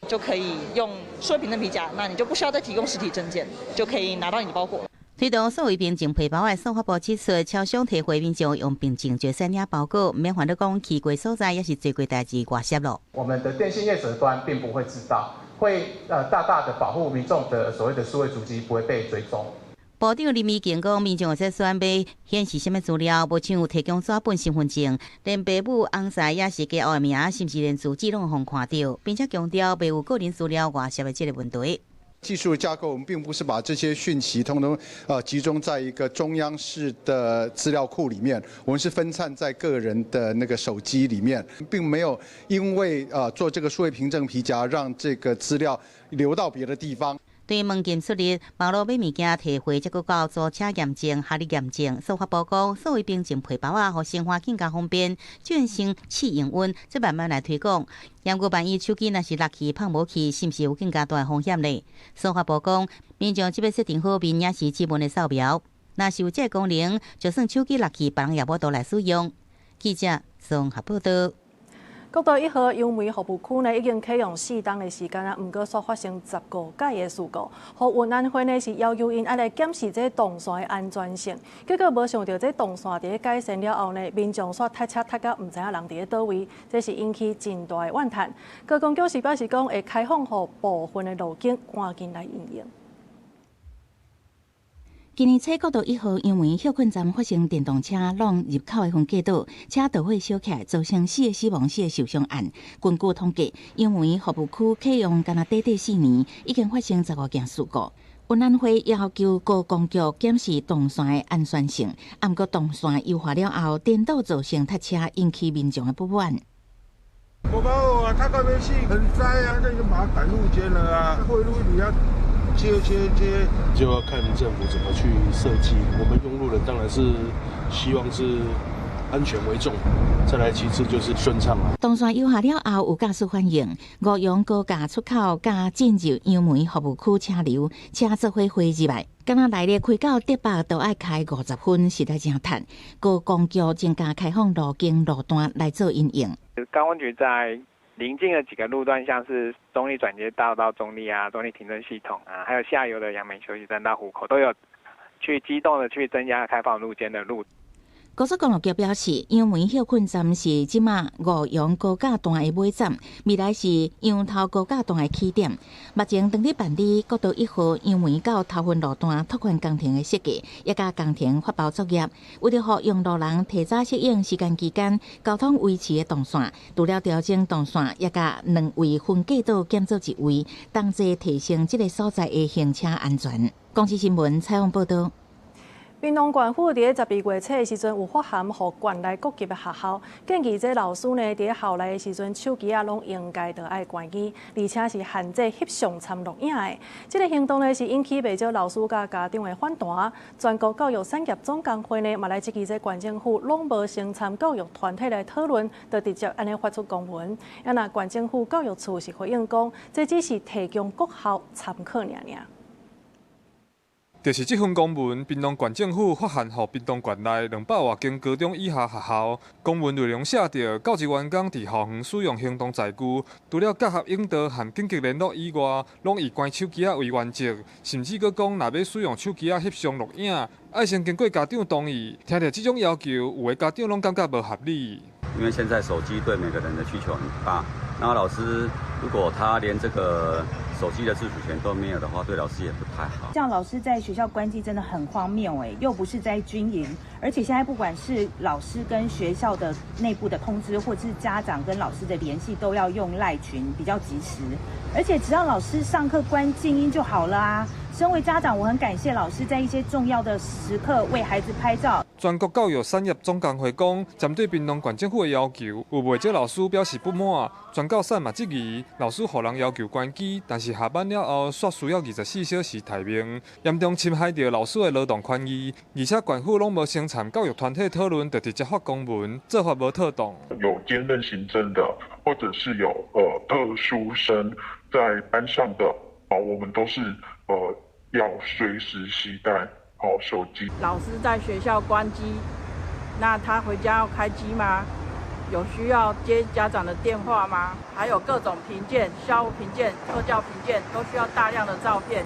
就可以用數位憑證皮夾，那你就不需要再提供實體證件，就可以拿到你的包裹。推動數位憑證皮包的數發部指出，超商提貨民眾用憑證就會使領包裹，毋免煩惱講去過所在，抑是做過代誌外洩咯。我們的電信業者端並不會知道，會大大的保護民眾的所謂的數位足跡不會被追蹤。部長林宜敬講，民眾會使選欲顯示啥物資料，無像有提供紙本身份證，連爸母、翁婿抑是家後的名，甚至連住址攏予看著，並且強調袂有個人資料外洩的這个問題。技術架構，我們並不是把這些訊息通通集中在一個中央式的資料庫裡面，我們是分散在個人的那個手機裡面，並沒有因為做這個數位憑證皮夾，讓這個資料流到別的地方。對門禁出入、網路買物件、提貨，才閣到租車驗證、學歷驗證，數發部講，數位憑證皮包仔，予生活更加方便，轉成試營運，再慢慢來推廣。毋過萬一手機若是落去放無去，是毋是有更加大的風險呢？數發部講，民眾只欲設定好面抑是指紋的掃描，若是有這个功能，就算手機落去，別人也無法度來使用。記者綜合報道。國道一號楊梅服務區呢，已經啟用4冬的時間啊，毋過煞發生15改的事故。予運安會呢是要求𪜶愛來檢視這動線的安全性，結果無想著這動線佇咧改善了後呢，民眾煞塞車塞甲毋知影人佇咧佗位，這是引起真大的怨嘆。高公局是表示講會開放予部分的路徑，趕緊來應用。今年初國道一號楊梅歇睏站發生電動車挵入口的分隔島，車著火燒起來，造成4个死亡、4个受傷案。根據統計，楊梅服務區啟用干焦短短4年，已經發生15件事故。運安會要求高公局檢視動線的安全性，毋過動線優化了後，顛倒造成塞車，引起民眾的不滿。無把握啊，塞到欲死，很塞啊，這個馬上趕路肩了啊，會路你要切切切，就要看政府怎麼去設計。我們用路人當然是希望是安全為重，再來其次就是順暢啊。動線優化了後，有駕駛反映，五楊高架出口佮進入楊梅服務區車流，車做伙匯入來，敢若來日開到竹北都愛開50分，實在真窒。高公局增加開放路徑路段來做因應。高公局在鄰近的幾個路段，像是中壢轉接道到中壢啊、中壢停頓系統啊，還有下游的楊梅休息站到湖口，都有去機動的去增加開放路肩的路。高速公路局表示，楊梅歇睏站是這馬五楊高架段的尾站，未來是楊頭高架段的起點。目前正佇辦理國道一號楊梅到頭份路段拓寬工程的設計，也佮工程發包作業。為著予用路人提早適應時間期間交通維持的動線，除了調整動線，也共兩位分隔島減做一位，同齊提升這个所在的行車安全。公視新聞採訪報導。屏東縣府佇咧12月初的時陣，有發函予縣內各級的學校，建議這老師呢，佇咧校內的時陣，手機仔攏應該著愛關機，而且是限制翕相摻錄影的。這个行動呢，是引起袂少老師佮家長的反彈。全國教育產業總工會呢，嘛來質疑這縣政府攏無先參教育團體來討論，就直接按呢發出公文。啊，若縣政府教育處是回應講，這只是提供各校參考爾爾。就是這份公文，屏東縣政府發函予屏東縣內200外間高中以下學校。公文內容寫著，教職員工佇校園使用行動載具，除了結合引導和緊急聯絡以外，攏以關手機仔為原則，甚至閣講，若欲使用手機仔翕相錄影，愛先經過家長同意。聽著這種要求，有的家長攏感覺無合理。因為現在手機對每個人的需求很大，那老師如果他連這個手機的自主權都沒有的話，對老師也不太好。這樣老師在學校關機真的很荒謬哎，又不是在軍營，而且現在不管是老師跟學校的內部的通知，或者是家長跟老師的聯繫，都要用賴群比較及時。而且只要老師上課關靜音就好了啊。身為家長，我很感謝老師在一些重要的時刻為孩子拍照。全國教育產業總工會講，針對屏東縣政府的要求，有袂少老師表示不滿。全教產嘛質疑，老師予人要求關機，但是下班了後，煞需要24小時待命，嚴重侵害著老師的勞動權益。而且縣府攏無先參教育團體討論，就直接發公文，做法無妥當。有兼任行政的，或者是有特殊生在班上的，啊，我們都是要隨時攜帶好手機。老師在學校關機，那他回家要開機嗎？有需要接家長的電話嗎？還有各種評鑑、校務評鑑、特教評鑑，都需要大量的照片。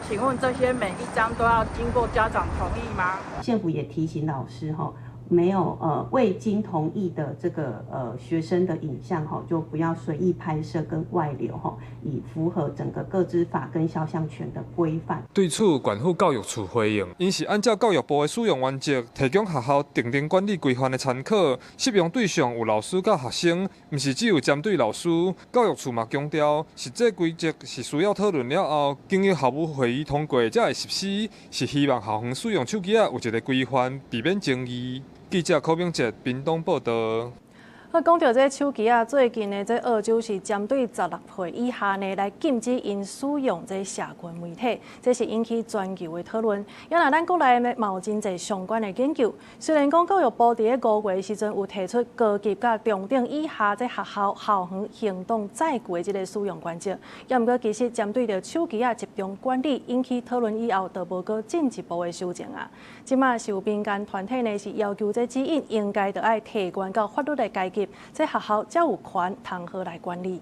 請問這些每一張都要經過家長同意嗎？縣府也提醒老師，哈，沒有未經同意的這個學生的影像，哈，就不要隨意拍攝跟外流，哈，以符合整個個資法跟肖像權的規範。對此，縣府教育處回應，𪜶是按照教育部的使用原則，提供學校訂定管理規範的參考，適用對象有老師佮學生，毋是只有針對老師。教育處嘛強調，實際規則是需要討論了後，經由校務會議通過才會實施，是希望校園使用手機仔有一個規範，避免爭議。記者柯明哲屏東報導。啊，講著這手機仔，最近呢，這澳洲是針對16歲以下呢來禁止𪜶使用這社群媒體，這是引起全球的討論。也若咱國內呢，嘛有真濟相關的研究。雖然講教育部佇咧5月的時陣有提出高級佮中等以下這學校校園行動載具的這个使用原則，也毋過其實針對著手機仔集中管理引起討論以後，就無閣進一步的修正啊。這馬是有民間團體呢，是要求這指引應該著愛提懸到法律的階級，這學校才有權通好來管理。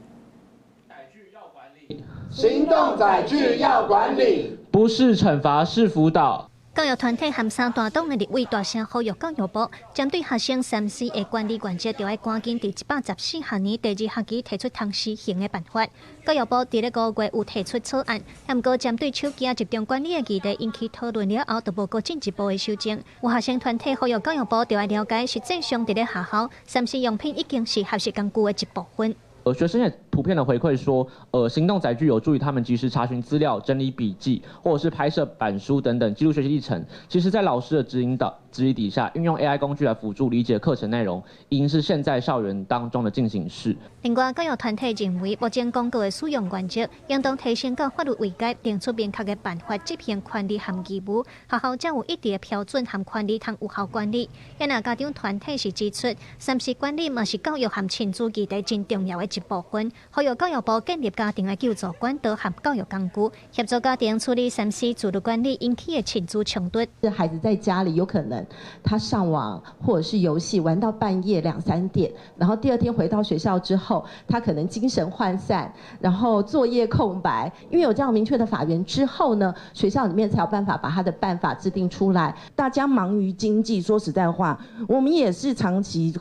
行動載具要管理，不是懲罰，是輔導。教育團體和三大黨的立委大聲呼籲教育部，針對學生3C 的管理原則，著愛趕緊佇114學年第二學期提出通施行的辦法。教育部佇咧5月有提出草案，毋過針對手機集中管理的議題引起討論了後，就無閣進一步的修正。有學生團體呼籲教育部，著愛了解，實際上佇咧學校3C 用品已經是學習工具的一部分。學生也普遍的回饋說，行動載具有助於他們及時查詢資料、整理筆記，或者是拍攝板書等等，記錄學習歷程。其實，在老師的指引導指引底下，運用 AI 工具來輔助理解課程內容，已經是現在校園當中的進行式。另外，教育團體認為，目前公告的使用原則應當提升到法律位階，定出明確的辦法執行權利和義務，學校才有一定的標準和權利通有效管理。也若家長團體是指出，3C 管理嘛是教育和親子議題真重要的一部分，呼籲教育部建立家庭的救助管道和教育工具，協助家庭處理3C 自律管理引起的親子衝突。孩子在家裡有可能他上網或者是遊戲玩到半夜2、3點，然後第二天回到學校之後，他可能精神渙散，然後作業空白。因為有這樣明確的法源之後呢，學校裡面才有辦法把他的辦法制定出來。大家忙於經濟，說實在話，我們也是長期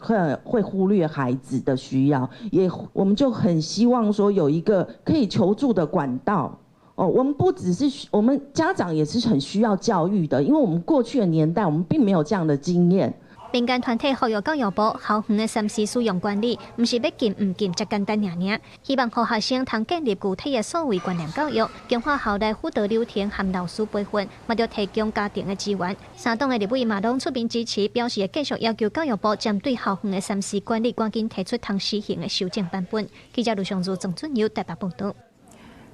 會忽略孩子的需要，也我們就很希望說有一個可以求助的管道。哦，我們不只是我們家長也是很需要教育的，因為我們過去的年代，我們並沒有這樣的經驗。民間團體呼籲教育部，校園的3C 使用管理，毋是欲禁毋禁遮簡單爾爾，希望予學生通建立具體的數位觀念教育，強化校內輔導流程和老師培訓，嘛著提供家庭的資源。三黨的立委嘛攏出面支持，表示會繼續要求教育部針對校園的3C 管理，趕緊提出通施行的修正版本。記者盧尚如、曾俊友台北報導。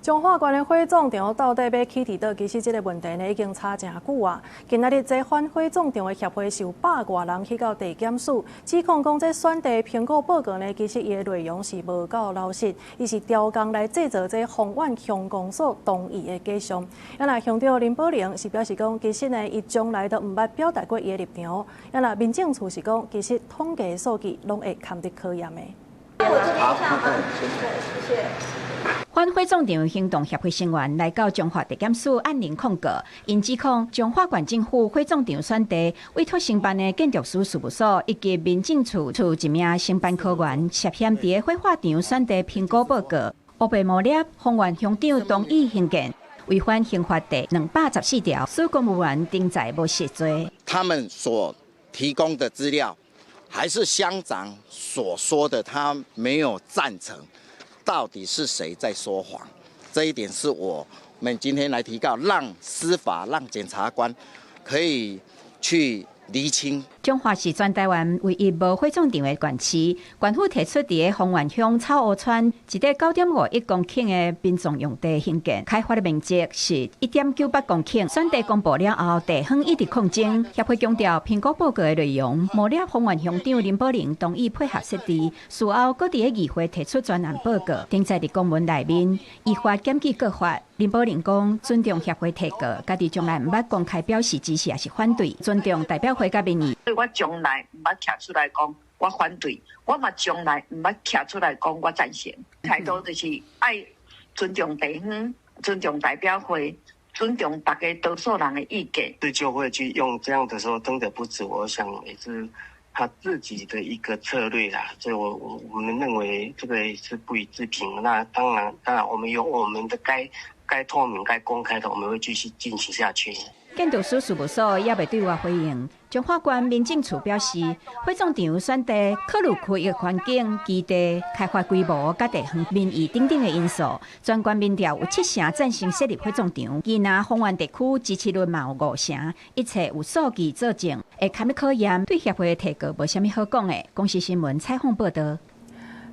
彰化縣的火葬場到底欲起佇佗？其實這个問題呢已經吵誠久啊。今仔日這反火葬場的協會是有100外人去到地檢署，指控講這選地評估報告呢，其實伊的內容是無夠老實，伊是刁工來製造這豐原鄉公所同意的假象。啊，若鄉長林寶玲是表示講，其實呢，伊從來都毋捌表達過伊的立場。啊，若民政處是講，其實統計數據攏會堪得考驗的。我這邊一下啊，謝謝。反火葬場行動協會成員來到彰化地檢署按鈴控告，𪜶指控彰化縣政府火葬場選地委託承辦的建築師事務所以及民政處處一名承辦科員涉嫌佇火化場選地評估報告，烏白誣衊豐原鄉長同意興建，違反刑法第214條，使公務員定罪無實罪。他們所提供的資料，還是鄉長所說的，他沒有贊成。到底是誰在說謊？這一點是我們今天來提告，讓司法、讓檢察官可以去釐清。彰化是全台灣唯一無火葬場的縣市，縣府提出佇个豐原鄉草湖村一塊9.51公頃的殯葬用地興建，開發的面積是1.98公頃。選地公布了後，地方一直抗爭。協會強調，評估報告的內容，誣衊豐原鄉長林寶玲同意配合設置，事後閣佇个議會提出專案報告，登載佇公文內面，依法檢舉告發。林寶玲講，尊重協會提告，家己從來毋捌公開表示支持抑是反對，尊重代表會佮民意。所以我從來毋捌徛出來講我反對，我嘛從來毋捌徛出來講我贊成。態度就是愛尊重地方，尊重代表會，尊重大家多數人的意見。對就會去用這樣的時候，真的不止，我想也是他自己的一個策略啦。所以我們認為這個是不予置評。那當然，當然，我們有我們的該透明、該公開的，我們會繼續進行下去。建築師事務所猶未對外回應。彰化縣民政處表示，火葬場選地考慮區域環境、基地、開發規模、佮地方民意等等的因素。全縣民調有七成贊成設立火葬場，宜蘭豐原地區支持率嘛有五成，一切有數據佐證，會堪咧考驗，對協會提告無啥物好講的。公視新聞採訪報導。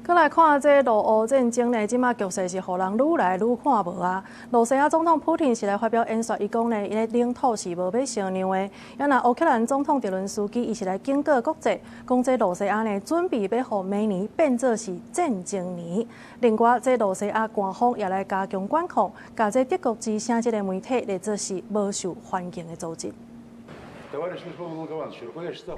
閣來看這俄烏戰爭呢，這馬局勢是予人愈來愈看無啊。羅西亞總統普廷是來發表演說，伊講呢，𪜶的領土是無欲承讓的。啊若烏克蘭總統澤倫斯基伊是來警告國際，講這羅西亞呢準備欲予明年變做是戰爭年。另外，這羅西亞官方也來加強管控，共這德國之聲這个媒體列做是無受歡迎的組織。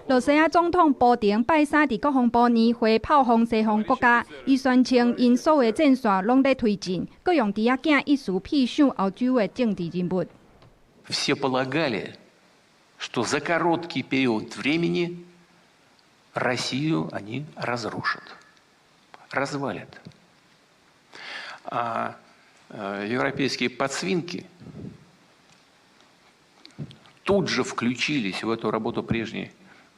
羅西亞總統普廷拜三佇國防部年會炮轟西方國家，伊宣稱𪜶所有的戰線攏咧推進，閣用豬仔囝一詞痞想歐洲的政治人物。 Все полагали, что за короткий период времени Россию они разрушат, развалят. А европейские подсвинки тут же включились в эту работу прежней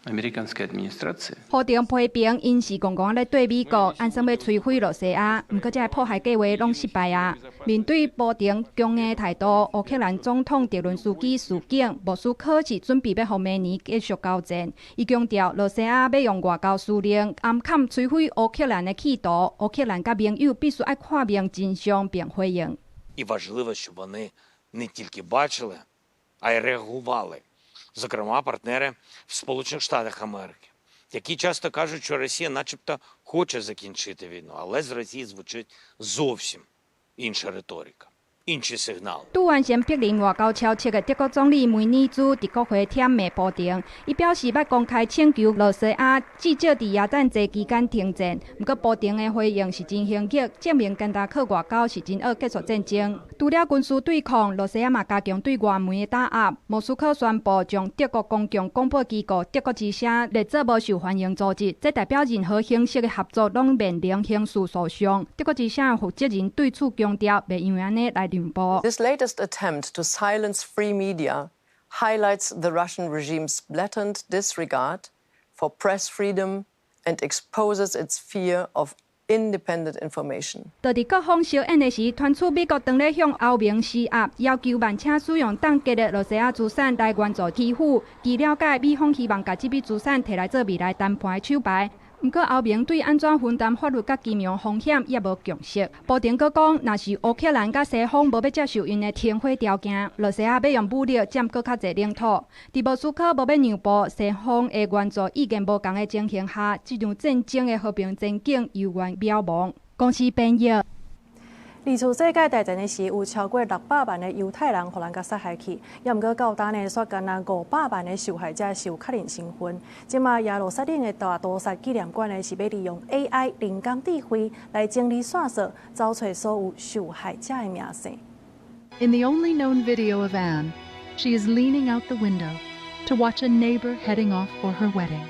американской администрации。普廷批評𪜶是戇戇咧綴美國，按算欲摧毀羅西亞，毋過這个破壞計劃攏失敗啊！面對普廷強硬態度，烏克蘭總統澤倫斯基示警，莫斯科是準備欲予明年繼續交戰。伊強調，羅西亞欲用外交辭令暗崁摧毀烏克蘭的企圖，烏克蘭佮盟友必須愛看明真相並回應。 І важливо, щоб вони не тільки бачили, а й реагували. Зокрема, партнери в Сполучених Штатах Америки, які часто кажуть, що Росія начебто хоче закінчити війну, але з Росії звучить зовсім інша риторика, інші сигнали. 拄完成柏林外交超冊的德國總理梅爾茲佇國會唾罵普廷，伊表示欲公開請求羅西亞至少佇耶誕節期間停戰。毋過普廷的回應是真輕易，證明干焦靠外交是真愛結束戰爭。除了軍事對抗，羅西亞嘛加強對外媒的打壓。莫斯科宣布將德國公共廣播機構德國之聲列做無受歡迎組織，這代表任何形式的合作攏面臨刑事訴訟。德國之聲負責人對此強調，袂因為按呢來讓步。 This latest attempt to silence free media highlights the Russian regime's blatant disregard for press freedom and exposes its fear of independent information. 就佇各方相演的時，傳出美國當咧向歐盟施壓，要求慢車使用凍結的羅西亞資產來援助基輔。據了解，美方希望共這筆資產提來做未來談判的手牌。毋過歐盟對按怎分擔法律佮金融風險猶無共識。普廷閣講，若是烏克蘭佮西方無欲接受𪜶的停火條件，羅西亞欲用武力佔閣較濟領土。佇莫斯科無欲讓步，西方的援助意見無仝的情形下，這場戰爭的和平前景猶原渺茫。公視編譯。二次世界大戰的時，有超過600萬的猶太人予人共殺害去，猶毋過到今呢，煞干焦500萬的受害者是有確認身份。這馬耶路撒冷的大屠殺紀念館呢，是欲利用 AI 人工智慧來整理線索，找揣所有受害者的名姓。 In the only known video of Anne, she is leaning out the window to watch a neighbor heading off for her wedding.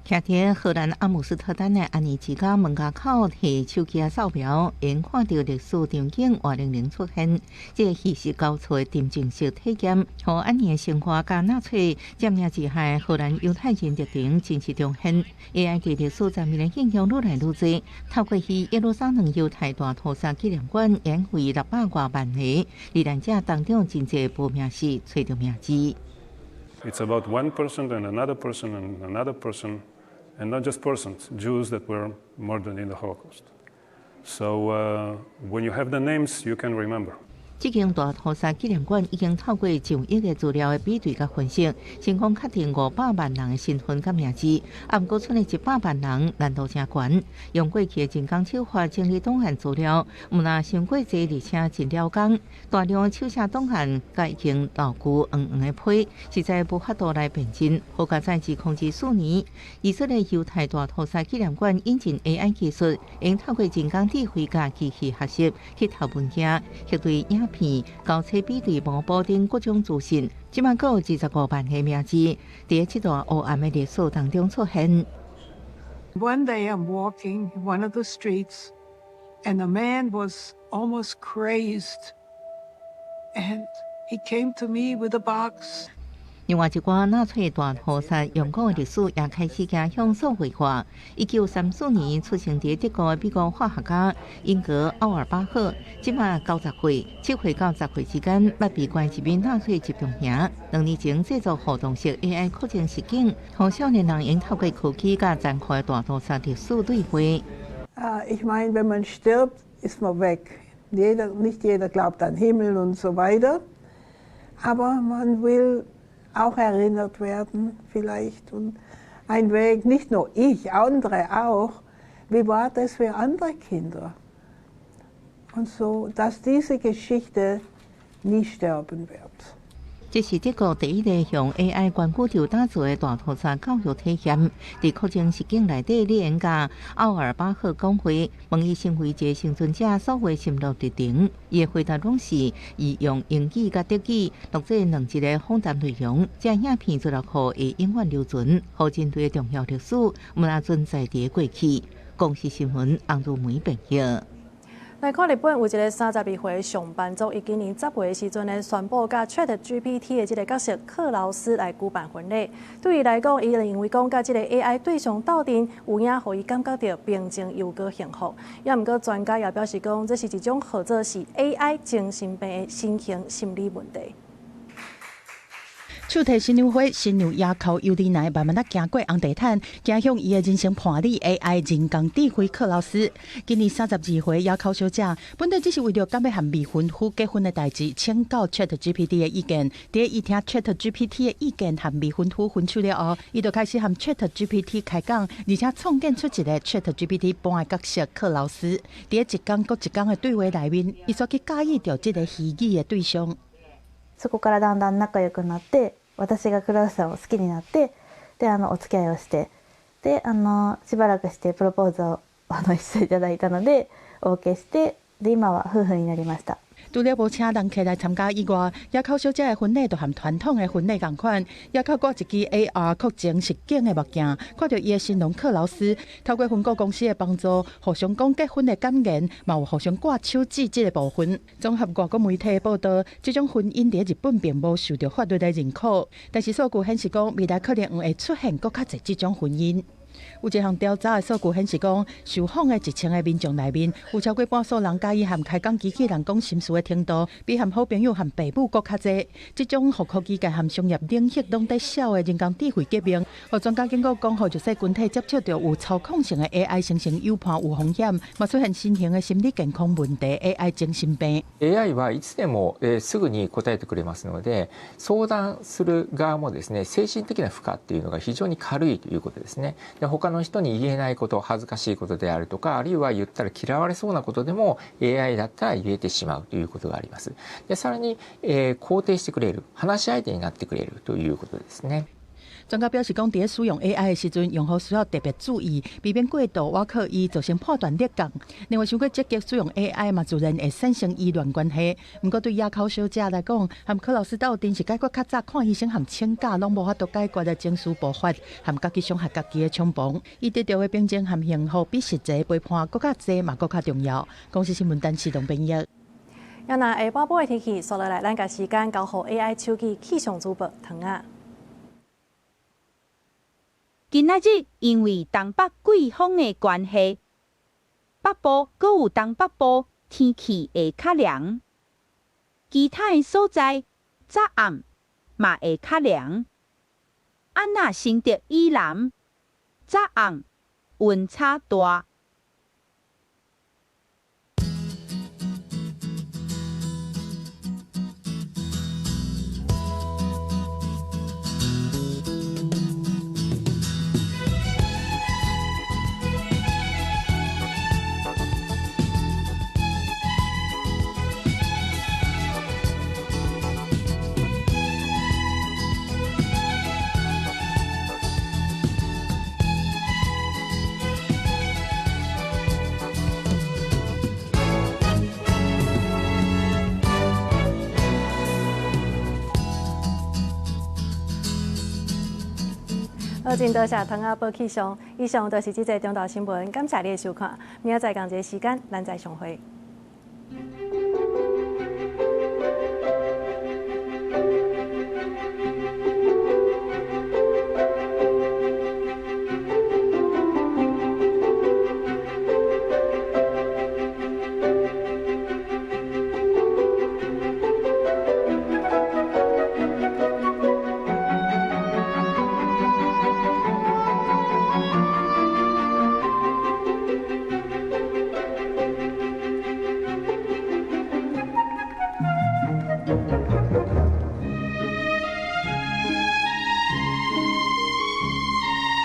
徛佇荷蘭阿姆斯特丹的安妮之家門閘口提手機仔掃描，會看著歷史場景活靈靈出現。這個虛實交錯的沉浸式體驗，予安妮的生活佮納粹佔領之下荷蘭猶太人歷程真實重現。AI 佇歷史上面的應用愈來愈濟，透過去耶路撒冷猶太大屠殺紀念館，演為600外萬個罹難者當中真濟無名氏揣著名字。 It's about one person and another person and another person. And not just persons, Jews that were murdered in the Holocaust. So when you have the names, you can remember. 這間大屠殺紀念館已經透過上億个資料的比對佮分析，成功確定500萬人的身份佮名字。啊，毋過賰的100萬人難度誠懸。用過去的人工手法整理檔案資料，毋但傷過濟，而且真了工。大量的手寫檔案佮已經老舊黃黃的皮，實在無法度來辨認。好佳哉2024年，以色列猶太大屠殺紀念館引進 AI 技術，用透過人工智慧佮機器學習去讀文件、核對影片、交叉比對模簿等各種資訊，這馬閣有25萬个名字，佇這段黑暗的歷史當中出現。 One day I'm walking one of the streets, and a man was almost crazed, and he came to me with a box. 另外一寡納粹大屠殺勇敢的歷史也開始走向數位化。1934年出生佇德國的美國化學家英格奧爾巴赫，這馬90歲，7歲到10歲之間，捌被關入納粹集中營。2年前製作互動式 AI 擴增實境，予少年人用透過科技佮殘酷的大屠殺歷史對話。 Ich meine, wenn man stirbt, ist man weg. Jeder, nicht jeder glaubt an Himmel und so weiter, aber man will auch erinnert werden vielleicht und ein Weg, nicht nur ich, andere auch, wie war das für andere Kinder? Und so, dass diese Geschichte nie sterben wird. 這是德國第一个用 AI 元宇宙打造的大屠殺教育體驗。佇擴增實境內底，你會佮奧爾巴赫講話，問伊身為一个生存者所有心路歷程。伊的回答攏是伊用英語佮德語錄製兩集的訪談內容。這影片資料庫會永遠留存，予人類的重要歷史，毋但存在佇過去。公視新聞，洪如梅編譯。來看日本有一个32歲上班族，伊今年10月的時陣呢，宣布佮 ChatGPT 的這个角色克勞斯來舉辦婚禮。對伊來講，伊認為講佮這个 AI 對象鬥陣，有影予伊感覺著平靜又閣幸福。也毋過專家也表示講，這是一種號做是 AI 精神病的新型心理問題。手提新娘花，新娘也靠尤里奈慢慢仔行過紅地毯，行向伊的人生伴侶 AI 人工智慧克勞斯。今年32歲野口小姐，本來只是為著敢欲和未婚夫結婚的代誌，請教 ChatGPT 的意見。佇伊聽 ChatGPT 的意見和未婚夫分手了後，伊就開始和 ChatGPT 開講，而且創建出一个 ChatGPT 般的角色克勞斯。佇一工閣一工的對話內面，伊煞去佮意著這个虛擬的對象。そこからだんだん仲良くなって、私がクラウスさんを好きになって、で、お付き合いをして、で、しばらくしてプロポーズをしていただいたので、お受けして、で、今は夫婦になりました。除了無請人客來參加以外，野口小姐的婚禮就和傳統的婚禮仝款，野口掛一支 AR 擴增實境的目鏡，看著伊的新郎克勞斯，透過婚顧公司的幫助，互相講結婚的感言，嘛有互相掛手指這个部分。綜合外國媒體的報道，這種婚姻佇日本並無受著法律的認可，但是數據顯示講，未來可能會出現閣較濟這種婚姻。有一項調查的數據顯示講，受訪的1000个民眾內面，有超過半數人佮意和開講機器人講心事的程度，比和好朋友和父母閣較濟。這種予科技界和商業領域攏佇痟的人工智慧革命，予專家警告講，予弱勢群體接觸著有操控性的 AI 生成誘伴有風險，嘛出現新型的心理健康問題 AI 精神病。 AI はいつでもすぐに答えてくれますので、相談する側もですね、精神的な負荷っていうのが非常に軽いということですね。で、他の人に言えないこと、恥ずかしいことであるとか、あるいは言ったら嫌われそうなことでも AI だったら言えてしまうということがあります。で、さらに、肯定してくれる、話し相手になってくれるということですね。專家表示講，佇咧使用 AI 的時陣，用戶需要特別注意，避免過度倚靠伊，造成判斷力降。另外，傷過積極使用 AI 嘛，自然會產生依戀關係。毋過對野口小姐來講，和克勞斯鬥陣是解決較早看醫生和請假攏無法度解決的情緒爆發，和家己傷害家己的衝動。伊得著的平靜和幸福，比實際陪伴閣較濟嘛，閣較重要。公視新聞陳世龍編譯。啊若下半晡的天氣，紲落來，咱共時間交予 AI 手機氣象主播唐仔。今仔日因為東北季風的關係，北部閣有東北部天氣會較涼，其他的所在早暗嘛會較涼。啊，若新竹以南早暗溫差大。好，真多謝唐阿伯氣象，以上就是這節中晝新聞，感謝你的收看，明仔載仝一个時間，咱再相會。